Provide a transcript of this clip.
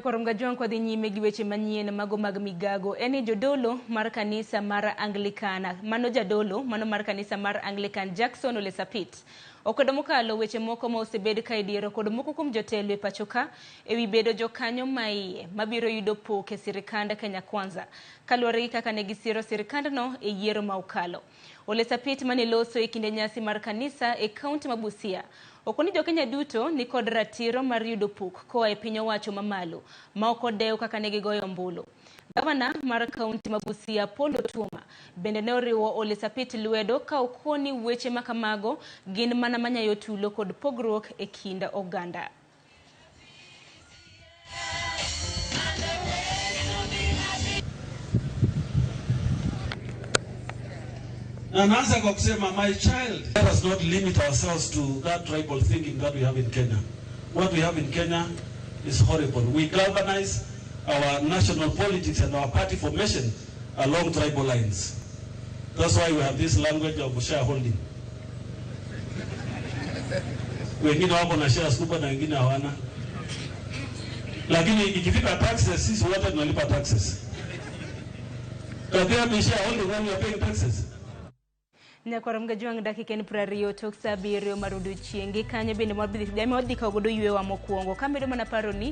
Nyakwar Mgajwang' kwadhi nyime gi weche manyien mago mag migago en ni jodolo mar kanisa mar Anglican, mano jadolo mano mar kanisa mar Anglican Jackson Ole Sapit okwedo mokalo weche moko ma osebed ka idiero kod moko kuom jotelo e pacho ka ewi bedo jokanyo maiye mabiro yudo pok e sirikand Kenya Kwanza kaluwore gi kaka ne gisiro sirikandno e yiero ma okalo. Ole Sapit mane loso e kinde nyasi mar kanisa e kaunti ma Busia okoni jokenya duto ni kod ratiro mar yudo pok koa e piny owacho mamalo ma ok odew kaka ne gigoyo ombulu. Gavana mar kaunti ma Busia Paul Otuoma bende ne oriwo Ole Sapit lwedo ka okoni weche ma kamago gin mana manyayo tulo kod pogruok e kind oganda. Na naanza kwa kusema, my child, let us not limit ourselves to that tribal thinking that we have in Kenya. What we have in Kenya is horrible. We galvanize our national politics and our party formation along tribal lines. That's why we have this language of shareholding. Wengine wako na shares kubwa na wengine hawana. Lakini ikifika taxes, sisi wote tunalipa taxes. But there be shareholding when you are paying taxes. Nyakwar Mgajwang' dakika en 20 tok sa 7 mar odiochieng'. Gi kanyo bende wadhi kawo godo ywewa mokwongo. Kamedo mana paro ni